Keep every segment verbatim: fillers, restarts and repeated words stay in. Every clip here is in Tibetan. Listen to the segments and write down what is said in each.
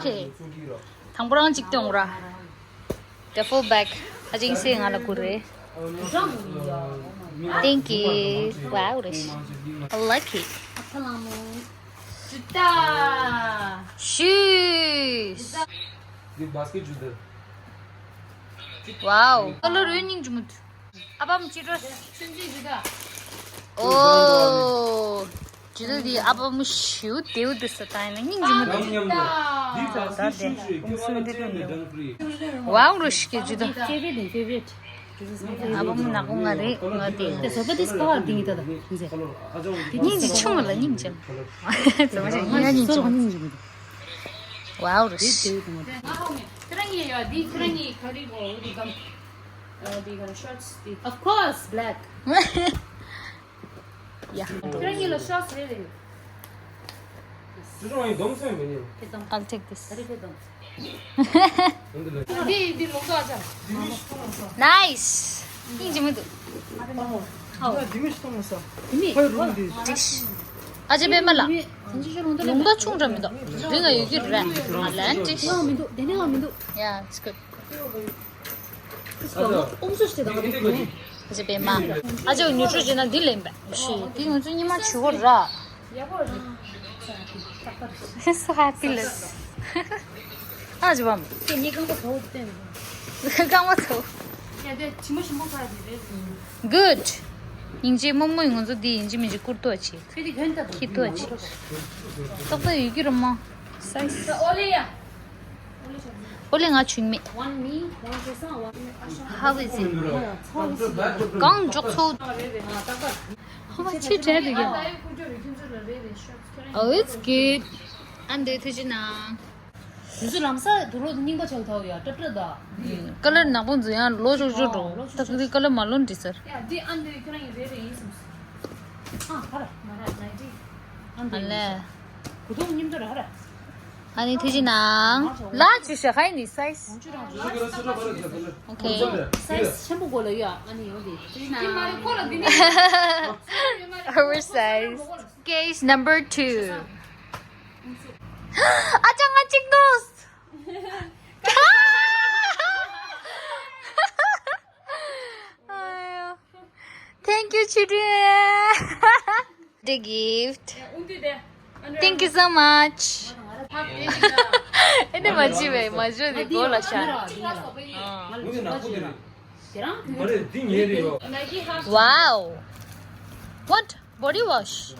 Okay. དང་པོ་རང་གཅིག་སྟོན་ར། The full bag. ཨ་ཅིང་སེ་ང་ལ་ཁུར་རེ། Thank you. Wow, རེ། Lucky. ཞུས། འདི་བཱ་སི་ཀེཊ་ཇུ་དེ། Wow. ཀ་ལར་རོལ་སྙིང་རྗེ་མོ་འདུག་ཨ་ཕའམ་ཅི་འགྲོ། ཨོ། ཇི་ལྟར་འདི་ཨ་ཕའམ་ཞིའུ་དེའུ་དེ་ས་ཏང་ན་སྙིང་རྗེ་མོ་འདུག་ཉམས་ཉམས་དང་། འདི་བཱ་སི་ཀེཊ་ཤུ་ཞུ་ཀེ་ཝ་ལ་ཅན་ནས་ཌན་ཕི་རི། Wow, རུ་ཤི་ཀེ་ཇུ་དང་། Favorite, favorite. ཨ་ཕའམ་ནག་པོ་ང་རེད་ང་དེ། དེ་ཟོ་ད་དེ་སི་ཀ་ལར་དེ་ངི་ད་ད་ཟེ། སྙིང་རྗེ་ཆུང་བ་ལ་སྙིང་རྗེ། ཙམ་ཞིག་སྙིང་རྗེ་མོ་འདུག Wow, རུ་ཤི། ཁྱེད་རང་ཉིད་ཡོད་དེ་ཁྱེད་རང་ཉིད་ག་རེ་གོ་འོ་དེ་གམ། འདི་ག་རེ་ཤོར་ཊི་སི་དེ། Of course, black. Yeah. ཁྱེད་རང་ཉིད་ལ་ཤོར་ཊི་སི་རེ་རེ་ཡོད། ཅི་རུང་ཡིན་སྡོམ་སེམས་མི་ཉན། I'll take this. འདི་འདི་ལོང་ཏོ་ཨ་ཅག Nice. ཡིན་གྱི་མི་འདུག་འདི་མི་ཤི་ཐོང་ས། འདི་མི་ཧོ་རུང་འདི། ཨ་ཅེ་པད་མ་ལགས། ལུང་པ་ཆུང་དྲགས་མི་འདུག་རི་ང་ཡོད་ཀྱི་རེད། ཨ་ལན་ཏིག་མི་འདུག་དེ་ནས་ལ་མི་འདུག Yeah, it's good. ཨོམ་སོ་ཞིག་དང་། ཨ་ཅེ་པད་མ། ཨ་ཅེ་ཉོ་སྤྲོད་བྱས་ན་འདི་ལེན་པ། ཤི། འདི་ང་ཚོ་ཉི་མ་བྱུ་བ་ར། So happy, ལགས། ཨ་ཅེ་བམ། ཁྱེད་ཉིད་རྐང་པ་ཚོ་བསྟན། རྐང་པ་ཚོ། ཡ་དེ་ཇི་མ་ཞིམ་པོ་ཁ་དེ་རེད། Good. སྙིང་རྗེ་མོག་མོག་ཡིན། ང་ཚོ་འདི་ཡིན་གཅིག་མིན་གཅིག་བསྐུར་ཐུབ་ཅིག་ཁྱེད་དེ་གྱོན་ཐབས་ཁྱི་ཐུབ་ཅིག་ཏོག་ཏོ་ཡོད་ཀྱི་རེད་མོ། Size. ཨོ་ལེ་ཡ། ཨོ་ལེ་ང་ཆུང་མེད། One me, one croissant, one How is it? གང་འཇོག་ཚོ། ཧོ་མ་ཆི་བྲལ་འདུག་ཡ། Oh, it's good. ཨ་འདི་ཐུགས་རྗེ་གནང་། དུས་ཚོད་ལམ་སང་དུག་ལོག་རྙིང་པ་ཆགས་ཐལ་ཡ། ཏྲ་ཏྲ་ད། ཀ་ལར་ནག་པོ་འཛུལ་ཡང་ལོ་ཅོག་ཅོག་འགྲོ། ད་གི་ཀ་ལར་མ་ལོན་འདྲི་ཟེར། ཡ་འདི་ཨ་འདི་ཁྱོད་རང་ཡིན་རེད་རེད་ཡིན་སོང་། ཨ་ཧ་ར་མ་ར་ནའི་ཊི། ཨ་འདི་ཨ་ལས། གུ་དོང་མཉམ་དུ་ར་ཧ་ར། ཨ་ནི་ཐུགས་རྗེ་གནང་། ལ་ཅི་ཤ་ཧའི་ནི་སའི་ཛི། Okay. Size ཆེན་པོ་གོ་ལ་ཡ། ཨ་ནི་ཡོང་དེ་ཐུགས་རྗེ་གནང་། Oversized. Case number two. ཨ་ཅག་ང་གཅིག་ནོ། Thank you, children. The gift. Thank you so much. ཨེ་འདི་མ་བྱི་བས་མ་བྱོས་དེ་གོ་ལ་ཤ། Wow. What? Body wash.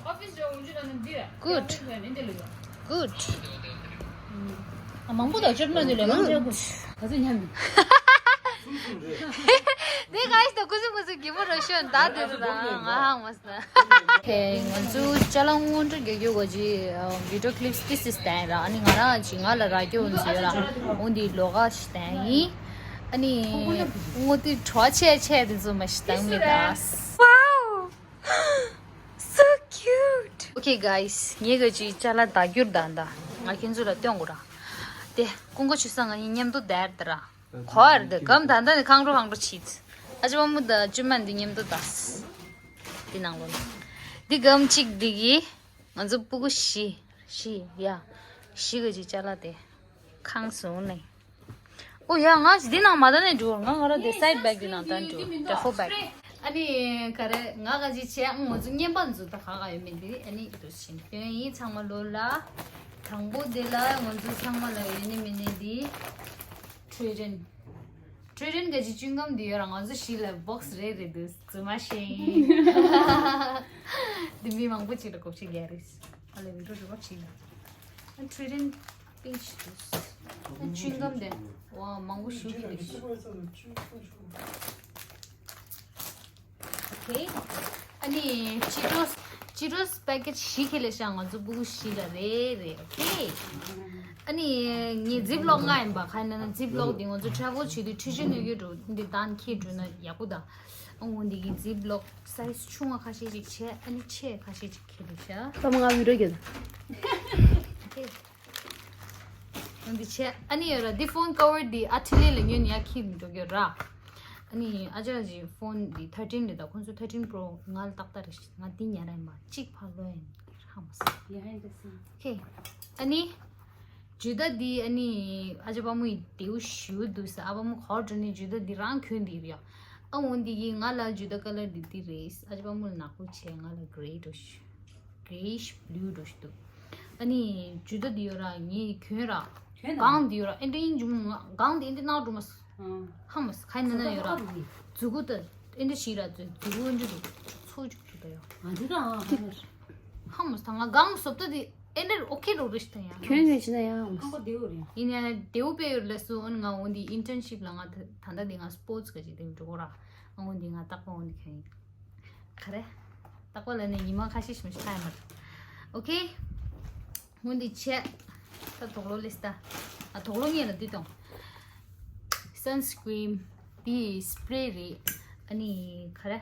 Good. Good. ཨ་མང་པོ་དང་ཅོབ་ན་འདི་ལས་མང་ཅོབ་གོ། ད་ཚོད་ཉམས་མི། དེ་ག་ཞིག་ད་ཀུ་ཟུ་ཀུ་ཟུ་གི་མོ་རོ་ཤོན་ད་དེ་རུ་ད་ང་ཧང་མ་སོང་། ཨོ་ཁེ། ང་ཚོ་ཅ་ལག་སྔོན་འགྲོ་རྒྱག་རྒྱུ་གོ་ཅི། བི་ཌི་ཡོ་ཀི་ལིབ་སི་ཏི་སི་སི་བསྟན་ར། ཨ་ནི་ང་རང་ཅི་ང་ལ་ར་རྒྱུ་འོན་ཟེར་ར། འོན་དེ་ལོ་ག་ཞིག་བསྟན་ཡིན། ཨ་ནི་སྔོ་དེ་གྲོ་ཆེ་ཆེ་དེ་ཚོ་མ་ཞིག་བཏང་མེད་ད། Wow. So cute. Okay, guys. ངས་ག་ཅི་ཅ་ལག་ད་རྒྱུར་ད་ད་ང་ཁྱེད་ཚོ་ལ་སྟོན་དགོས་ར། དེ་ཀུན་གོ་ཆུ་སང་ང་གཉིས་མཉམ་དུ་བསྡད་ད་ར། གོ་བར་དེ་གམ་ད་ད་ནི་ཁང་རོ་ཁང་རོ་ཆིད། ཨ་ཅེ་བ་མོ་ད་ཅུ་མན་འདི་མཉམ་དུ་ད། འདི་ནང་ལོ་ན། འདི་གམ་གཅིག་འདི་གི་ང་ཚོ་སྤུ་གུ་བཞི་བཞི་ཡ། བཞི་ག་ཅི་ཅ་ལག་དེ་ཁང་བཟུང་ནས། ཨོ་ཡ་ང་ཅི་འདི་ནང་མ་ད་ནས་འགྲོ། ང་ང་ར་དེ་སའིད་བེག་གི་ནང་ད་འགྲོ། ད་ཧོ་བེག་ཨ་ནི་ག་རེ་ང་ག་ཅི་བྱས། ང་ཚོ་བརྙན་པར་འཛུལ་ད་ག་ག་ཡོད་མེད་འདི་ཨ་ནི་འདུ་ཞིང་སྟོན་ཡིན། ཚང་མ་ལོ་ལ། དང་པོ་དེ་ལ་ང་ཚོ་ཚང་མ་ལ་ཡོད་ནི་མེད་ནི་འདི། ཁྲུའི་རིན། ཁྲུའི་རིན་ག་ཅི་ཅུན་གམ་འདི་ཡོད་ར། ང་ཚོ་བཞི་ལ་བོག་སི་རེ་རེ་འདུག་རྫུན་མ་ཤེས་ཡིན། འདི་མི་མང་པོ་ཅིག་ལ་གོ་ཆེ་རྒྱག་རེད། ཨ་ལས་མི་འགྲོ་རེ་བ་ཅིག་ལ། ཁྲུའི་རིན། པིང་ཆི་དུས། ཅུན་གམ་དེ། ཝ་མང་པོ་ཞུ་གི་རེད། ཨོ་ཁེ། ཨ་ནི་ཅི་ཊོས་ཅི་ཊོས་པེ་ཀེ་ཇི་བཞི་ཁེ་ལེ་ཤ་ང་ཚོ་སྤུ་གུ་བཞི་ལ་རེ་རེ། ཨོ་ཁེ། ཨ་ནི་ངའི་ཛིབ་ལོག་ལྔ་ཡིན་པ། ག་ཡིན་ན་ཛིབ་ལོག་འདི་ང་ཚོ་ཊེ་རེ་ཝལ་བྱེད་དུས་ཁྲུས་གཞོན་ནུས་ཀྱི་འགྲོ་འདི་གདན་འཁྱེར་འགྲོ་ན་ཡག་པོ་ད། ཨ་འོ་འདི་གི་ཛིབ་ལོག་སའི་ཛི་ཆུང་བ་ཁ་ཤས་ཅིག་བྱས། ཨ་ནི་ཆེ་ཁ་ཤས་ཅིག་ཁྱེར་ཤག་ཙམ་ང་བི་ཌི་ཡོ་རྒྱག་ད། འདི་བྱས། ཨ་ནི་ཡོད་ར་འདི་ཕོན་ཀ་བར་འདི་ཨ་ཁྲི་ལེ་ལ་ཉོས་ནས་ཡར་འཁྱེར་མི་འགྲོ་གི་ར། ཨ་ནི་ཨ་ཅག་གི་ཕོན་འདི་ཐར་ཊིན་རེད་ད། ཁོང་ཚོ་ཐར་ཊིན་པྲོ་ང་ལ་ཏག་ཏག་རེད། ང་འདི་ཉར་ར་ཡིན་པ། གཅིག་ཕར་ལོག་ཡིན་ཧ་མ་སོང་། ཨོ་ཁེ། ཨ་ནི། ཇུ་ཏ་འདི་ཨ་ནི་ཨ་ཅག་པ་མོ་ཡི་དེའུ་ཞུ་འདུག་ས། ཨ་པ་མོ་གོ་དྲ་ནི་ཇུ་ཏ་འདི་རང་གྱོན་འདི་རེད་ཡ། ཨ་འོ་འདི་གི་ང་ལ་ཇུ་ཏ་ཀ་ལར་འདི་འདི་རེད། ཨ་ཅག་པ་མོ་ལ་ནག་པོ་བྱས། ང་ལ་གྷེ་རེ་འགྲོ་ཞུ། གྷེ་རེ་ཤི་བྷི་ལུ་འགྲོ་ཞུ་འདུག་ཨ་ནི་ཇུ་ཏ་འདི་ཡོད་ར་ངས་གྱོན་ར། གྱོན་ན། གང་འདི་ཡོད་ར་ཨེ་འདྲ་ཡིན་འཇུ་མོ་ང་གང་འདི་ཨེ་འདྲ་ནག་འགྲོ་མ་སོང་། ཧ་མ་སོང་ཁ་ནི་ན་ཡོད་ར། མཛུ་གུ་ད་ཨེ་འདྲ་ཞིག་ར་མཛུ་གུ་ཨེ་འདྲ་འགྲོ་ཚོ་འཇུ་འདུག་ད་ཡོད། ང་འདི་ད་ཧ་མ་སོང་། ཧ་མ་སོང་ད་ང་གང་སོབ་ད་འདི། ཨེ་འདྲ་ཨོ་ཁེ་རོ་རེ་ཤི་ད་ཡང་། ཁྱོད་ངས་ཤི་ན་ཡང་། ཁང་པ་དེའུ་རེད། ཡིན་ཡང་དེའུ་དཔེ་ཡོད་ལས་སུ་ཨོན་ང་འོན་དེ་ཨིན་ཊརན་ཤིབ་ལ་ང་ད་ད་ལྟ་དེ་ང་སི་པོར་ཊི་སི་ག་ཅིག་དེ་འགྲོ་གོ་ར། ཨ་འོན་དེ་ང་རྟག་པ་འོན་དེ་ཁྱོད་ཡིན། ག་རེ། རྟག་པ་ལ་ནི་ཉི་མ་ཁ་ཤས་ཤིག་མ་ཤི་ཁ་ཡ་མ་རེད། ཨོ་ཁེ། འོན་དེ་ཆེ། ད་དོག་ལོ་ལེ་སི་ད། ཨ་དོག་ལོ་ངས་ལ་དུས་དང་། སན་སི་ཀི་རིན་དེ་སི་པི་རེ་རེད། ཨ་ནི་ག་རེ།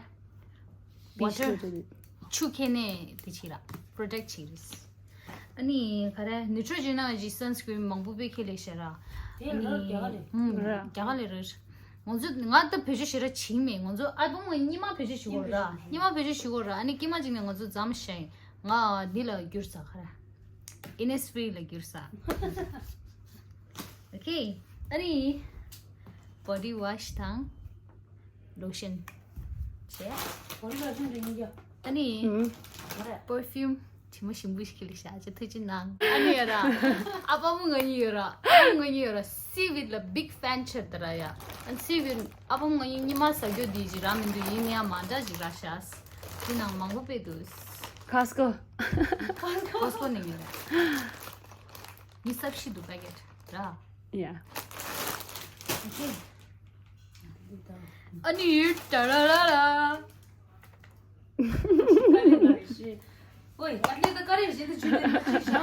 ཝ་ཊར། ཆུ་ཁྱེར་ནས་དེ་བྱེད་ར། པྲོ་ཊེག་བྱེད་རེད། ཨ་ནི་ག་རེ་ནིའུ་ཊི་རོ་ཇི་ན་གི་སན་སི་ཀི་རིན་མང་པོ་དཔེ་ཁྱེར་ལས་ཤ་ར། དེ་ཨ་ནི་ར་རྒྱ་གར་ལས། ཨུམ། ར། རྒྱ་གར་ལས་རེད། ང་ཚོ་ང་ད་བེད་སྤྱོད་ཞེ་དྲག་བྱེད་མེད། ང་ཚོ་ཨ་དུང་ང་གཉིས་མ་བེད་སྤྱོད་ཞུ་གོ་ར། གཉིས་མ་བེད་སྤྱོད་ཞུ་གོ་ར། ཨ་ནི་དཀྱིལ་མ་ཅིག་ནས་ང་ཚོ་འཛམ་ཤ་ཡིན། ང་འདི་ལ་བསྒྱུར་ས་ག་རེ། ཨིན་ནི་སི་ཕི་རི་ལ་བསྒྱུར་ས། ཨོ་ཁེ། ཨ་ནི་བོ་ཌི་ཝ་ཤི་དང་ལོ་ཤན་བྱས། བོ་ཌི་ཝ་ཤི་དེ་ཡིན་རྒྱུ། ཨ་ནི་ཨུམ། ག་རེ། པར་ཕིའུམ་དྲི་མ་ཞིམ་པོ་ཞིག་ལ་བཞག་ཅིག་ཐུགས་རྗེ་གནང་། ཨ་ནི་ཡ་ར། ཨ་པ་མོ་ང་གཉིས་ཡོད་ར། ཨ་པ་མོ་ང་གཉིས་ཡོད་ར། སི་ཝིཌ་ལ་བིག་ཕེན་ཆེད་དུ་ར་ཡ། ཨ་སི་ཝིཌ་ཨ་པ་མོ་ང་གཉིས་གཉིས་མ་ཟ་རྒྱུ་དེ་ཅིག་ར་མི་འདུག་ཡིན་ནའང་མ་འདྲ་ཅིག་ར་ཤ། དེ་ནང་མང་པོ་དཔེ་འདུག་ཁ་སི་ཀོ། ཁ་སི་ཀོ་ནས་ཉོས་རེད། མི་སབ་ཤི་འདུག་པེ་ཀེ་ཊི་ར། ཡ། ཨོ་ཁེ། ཨ་ནི་ཡུ་ཏ་ར་ར་ར། ཨོའི། ཨ་ནི་ད་ཀ་རེ་བྱེད་དུ་བྱུང་ནས་ཅིག་བཞག་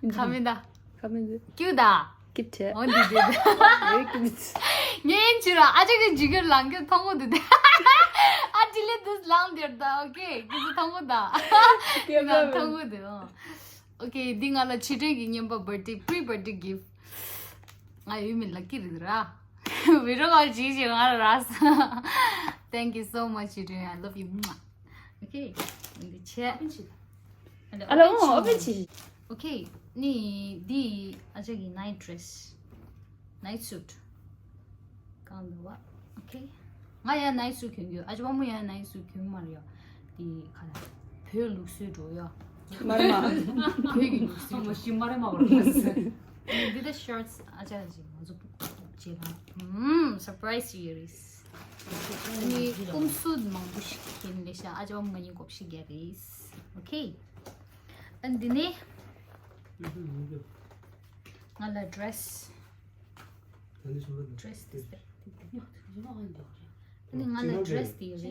ནས། ཁ་མི་ད། ཁ་མི་འདུག་ཀྱུ་ད། ཀིབ་ཆེ། འོ་འདི་འདི་འདི། ངའི་ཀིབ་ཆེ། ངའི་ཅི་ར་ཨ་ཅག་གི་ཇི་གར་ལང་གི་མཐོང་གོ་འདུག་དེ། ཨ་ཅི་ལེ་འདུག་ལང་དེར་ད། ཨོ་ཁེ། ཀི་ཟི་མཐོང་གོ་ད། ཀི་ཟི་མཐོང་གོ་འདུག་ཨོ་ཁེ། འདི་ང་ལ་ཕྱི་དྲོས་ཀྱི་རྔན་པ་བར་ཌེ་པི་རི་བར་ཌེ་གིཕ་ཊི། ང་ཡུལ་མི་ལ་ཀི་རི་ར། བི་རོ་ག་ཇི་ཇི་ང་ར་ར། Thank you so much, ཕྱི་དྲོས། I love you. ཨོ་ཁེ། འདི་ཆེ། ཨ་ལ་འོ་ཨོ་པེ་ཆི། ཨོ་ཁེ། ནི་འདི་ཨ་ཅག་གི་ནའིཊ་ཌི་རེ་སི། ནའིཊ་སུཊ། གང་འདུག་བ། ཨོ་ཁེ། ང་ཡང་ནའིཊ་སུཊ་གྱོན་གྱི་ཡོད། ཨ་ཅག་པ་མོ་ཡང་ནའིཊ་སུཊ་གྱོན་མ་རེད་ཡ། འདི་ག་ལ། བོད་ལུགས་སྲོལ་འགྲོ་ཡ། མ་རེད་མ། བོད་ཀྱི་ལུགས་སྲོལ་འགྲོ། ཞིམ་མ་རེད་མ་བར་མ་ཟེར། འདི་ད་ཤོར་ཊི་ཨ་ཅག་ཅིག་ང་ཚོ་རྗེས་ལ་ཨུམ་སར་པ་རའི་ཛི་ཅིག་ཡོད་རེད། ཨ་ནི་ཀུམ་སུད་མང་པོ་ཞིག་གྱོན་ལས་ཤ། ཨ་ཅག་པ་མོ་ང་གཉིས་གོ་ཤི་རྒྱག་རེད། ཨོ་ཁེ། ཨ་འདི་ནི་ང་ལ་ཌི་རེ་སི། ཌི་རེ་སི་དེ་ཨ་ནི་ང་ལ་ཌི་རེ་སི་དེ་ཡོད་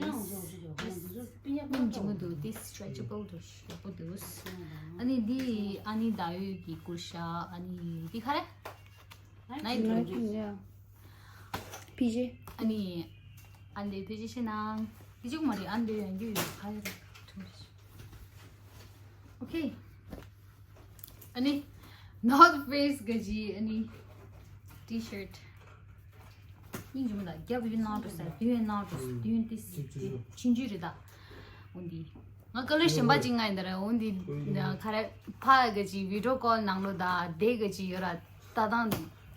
རེད། སྙིང་རྗེ་མོ་འདུག་དེ་སི་ཊེ་ཆེ་བལ་འདུག་ཡག་པོ་འདུག་ཨ་ནི་འདི་ཨ་ནི་ཟླ་འོད་ཀྱི་སྐུ་ཤ། ཨ་ནི་འདི་ག་རེ། ནའིཊ་ཌི་རེ་སི། ཕི་ཇེ། ཨ་ནི་ཨ་འདི་ཕི་ཇེ་ཤེ་ནང་། ཕི་ཇེ་གོ་མ་རེད། ཨ་འདི་ཡང་རྒྱུ་ཡོད་ཁ་ཡ་རེད། ཨོ་ཁེ། ཨ་ནི་ནོར་ཐི་ཕེ་སི་ག་ཅི་ཨ་ནི་ཊི་ཤར་ཊི། སྙིང་རྗེ་མོ་ལ་རྒྱབ་ཡོད་ནང་འགྲོ་ས། མདུན་ཡོད་ནང་འགྲོ་ས། མདུན་ཏི་སི་ཏི་ཆུང་ཆུང་རེད་ད། འོ་འདི། ང་ཀ་ལར་གཞན་པ་ཅིག་ང་ཡིན་ད་ར། འོ་འདི་ག་རེ་ཕ་ག་ཅི་བི་ཌི་ཡོ་ཀོལ་ནང་ལོ་ད་དེ་ག་ཅི་ཡོད་ར། ད་དང་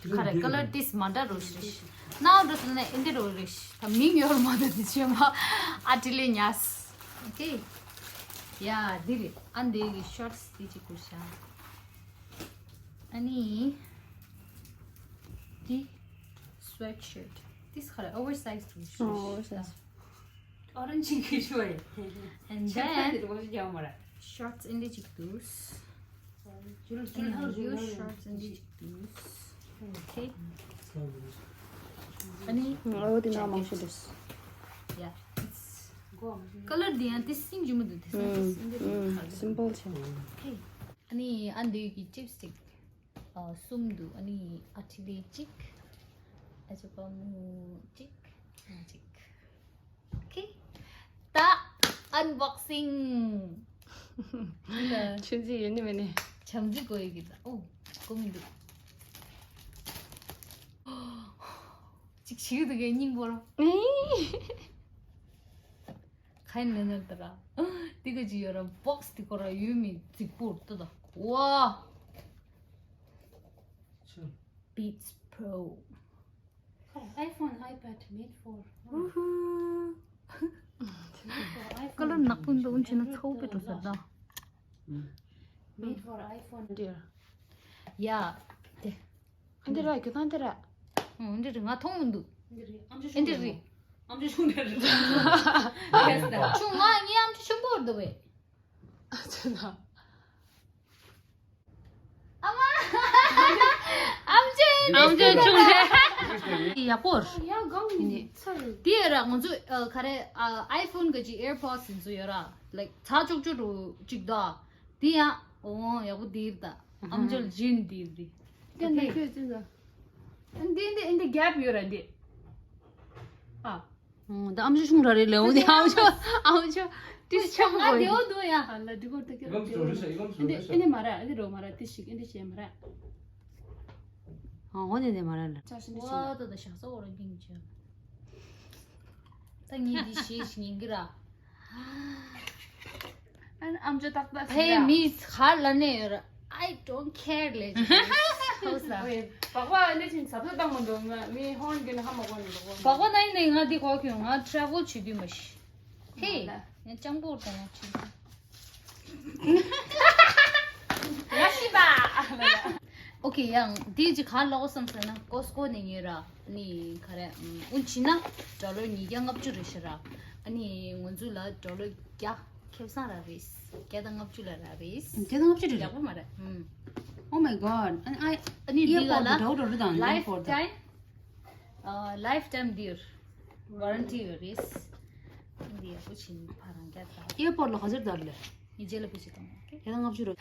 ག་རེ་ཀ་ལར་ཏིས་མ་འདྲ་རོ་ཤི་རེ་ཤི། ནང་འགྲོ་ས་ན་ཨེ་འདི་རོ་རེ་ཤི། ད་མིང་ཡོད་མ་ད་དེ་ཆེན་པ་ཨ་ཏི་ལེ་ཉ་སི། ཨོ་ཁེ། ཡ་འདི་རེད། ཨ་འདི་གི་ཤོར་ཊི་དེ་ཅིག་གོ་ཤ། ཨ་ནི་འདི་སུ་ཝེ་ཊི་ཤར་ཊི། ཏིས་ག་རེ་ཨོ་ཝར་སའི་ཛི་རོ་ཤི་རེ་ཤི། ཨོ་ཝར་སའི་ཛི། ཨོ་རེན་ཇི་གི་ཤོ་ཡ། And then ཤོར་ཊི་ཨེ་འདི་ཅིག་འདུག་ཨེ་འདི་ཡང་ཤོར་ཊི་ཨེ་འདི་ཅིག་འདུག་ཨོ་ཁེ། ཨ་ནི་ཨོ་དེ་ན་མང་ཤོས་འདུག་ཡ། ཀ་ལར་འདི་ཡང་དེ་སིམ་ཇི་མོ་འདུག་དེ་སིམ་པལ་ཆེ། ཨོ་ཁེ། ཨ་ནི་ཨ་འདི་གི་ཅིབ་སི་ཊིག་གསུམ་འདུག་ཨ་ནི་ཨ་ཏི་ལེ་གཅིག་ཨ་ཅག་པ་མོ་གཅིག་ང་གཅིག་ཨོ་ཁེ། ད་ཨན་བོག་སིང་། ཆུ་འཛིན་ཡོད་ནི་མེད་ནི། ཆམ་འཛིན་གོ་ཡི་གི་ད། ཨོ་གོ་མི་འདུག་གཅིག་བྱིའུ་འདུག་གས་སྙིང་པོ་ར། ཁ་ཡིན་ལེ་ནར་ད་ར། འདི་ག་ཅི་ཡོད་ར། བོག་སི་འདི་ཁོ་ར་ཡོད་མི་རྫིག་པོ་ལྟ་ད། Wow. Beats Pro. iPhone, iPad made for. Woohoo. Made for iPhone. ཀ་ལར་ནག་པོ་འདུག་འོན་ཀྱང་ཚ་བོ་དཔེ་འགྲོ་ས་ད། Made for iPhone. འདིར། ཡ། དེ། ཨ་འདི་ར་གྱོད་ཐང་འདི་ར། ཨོ་འདི་རེད། ང་མཐོང་མི་འདུག་འདི་རེད། ཨམ་ཅོག་ཨེ་འདི་ཆུང་རེད། ཨམ་ཅོག་ཆུང་འདྲ་རེད། ཆུང་ང་ངའི་ཨམ་ཅོག་ཆེན་པོ་རེད་འདུག་བས། ཨ་ཅོ་ན། ཨ་མ། ཨམ་ཅོག་ཨེ་འདི་ཨམ་ཅོག་ཆུང་འདྲ། ཡག་པོ་རེད། ཡ་གང་ཡིན་ཚར། དེ་ར་ང་ཚོ་ཨ་ག་རེ་ཨ་iPhone་གི་ཅིག་AirPods་ཡིན་ཚོ་ཡོད་ར། ལའིཀ་ཚ་ཅོག་ཅོག་རུ་ཅིག་ད། དེ་ཡང་འོ་ཡག་པོ་དེ་རེད་ད། ཨམ་ཅོག་ལ་ཇིན་དེ་རེད། དེ་ནས་ཁྱོད་ཅི་ལ། འདི་འདི་འདི་གེབ་ཡོད་ར་འདི། ཨ། ཨོ་ད་ཨམ་ཅོག་ཆུང་ར་རེད་ལེ། འོ་དེ་ཨམ་ཅོག་ཨམ་ཅོག་དེ་ཆགས་པོ་ང་དེའོ་འདུག་ཡ། ཨ་ལ་འདི་གོ་ད་ཁྱོད་ཨི་ལམ་ཅོག་རེད་ཤག་ཨི་ལམ་ཅོག་འདི་རེད་ཤག་ཨི་ནི་མ་ར་ཨི་འདི་རོ་མ་ར་དེ་ཞིག་ཨི་འདི་བྱས་མ་ར། ཨ་འོ་ནི་ནི་མ་ར་ལ། ཆ་ཤི་འདི་ཤི་ལ། ད་ད་ཞག་ས་འོ་ར་འགིང་ཅོ། ད་ངས་འདི་ཤེས་ཤིག་ཡིན་གི་ར། ཨན་ཨམ་ཅོག་ཏག་ཏག་ཕའི་མིས་ཧར་ལ་ནས་ཡོད་ར། I don't care ལས་ཅིག་ཧོ་ས། བག་བ་ཨ་ནེ་ཆིན་ཟབ་ས་བཏང་མི་འདུག་ང་མི་ཧོན་གྱི་ནི་ཧ་མ་གོ་ནི་འདུག་བག་བ་ན་ཡིན་ནས་ང་འདི་གོ་ཁྱོད་ང་travel་བྱེད་དུས་མ་ཤི། ཧེ། ང་ལ། ཡང་ཅང་པོ་དང་ང་ཆིན། ང་ཤི་པ། ཨོ་ཁེ་ཡང་དེ་ཅི་ག་ལོག་བསམ་ཟེར་ན་ཀོ་སི་ཀོ་ནས་ཉོས་ར། ཨ་ནི་ག་རེ་ཨུན་ཕྱིན་ན་ཌོ་ལར་ཉིས་བརྒྱ་ལྔ་བཅུ་རེད་ཤི་ར། ཨ་ནི་ང་ཚོ་ལ་ཌོ་ལར་བརྒྱ་ཁེ་བཟང་ར་རེད། བརྒྱ་དང་ལྔ་བཅུ་ལ་ར་རེད། བརྒྱ་དང་ལྔ་བཅུ་རེད། ཡག་པོ་མ་རེད། ཨུམ། Oh my god. ཨ་ནི་ཨ་ཨ་ནི་འདི་ག་ལ་ལའིཕ་ཊའིམ། ཨ་ལའིཕ་ཊའིམ་འདིར་ཝ་རན་ཊི་ཡོད་རེད། འདི་ཡག་པོ་ཕྱིན་ཕ་རང་རྒྱ་དང་། ཨེར་པོརཊ་ལ་ག་ཚོད་དར་ལེ། ངས་རྗེས་ལ་བེད་སྤྱོད་གཏོང་། ཨོ་ཁེ། དེ་ལ་ལྔ་བཅུ་རེད།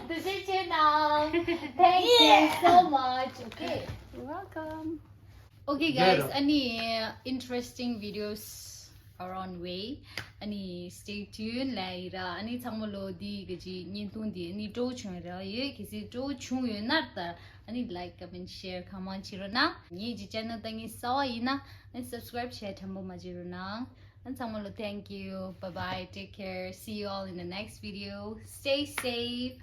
This is Chenam. Thank you so much. Okay. Welcome. Okay, guys, any interesting videos are on way. ཨ་ནི་stay tuned ལ་ཡི་ར། ཨ་ནི་ཚང་མ་ལོ་འདི་གི་ཅི་བརྙན་ཐུང་འདི་ཨ་ནི་སྤྲོ་བྱུང་ར་ཡོད། གལ་སྲིད་སྤྲོ་བྱུང་ཡོད་ན་ད་ཨ་ནི་like, comment, share གང་མང་བྱེད་རོགས་གནང་། ངེད་ཀྱི་channel ལྟ་མཁན་གསར་པ་ཡིན་ན་ཨ་ནི་subscribe བྱས་དྲན་པོ་མ་བརྗེད་རོགས་གནང་། ཨ་ཚང་མ་ལོ་thank you. Bye bye. Take care. See you all in the next video. Stay safe.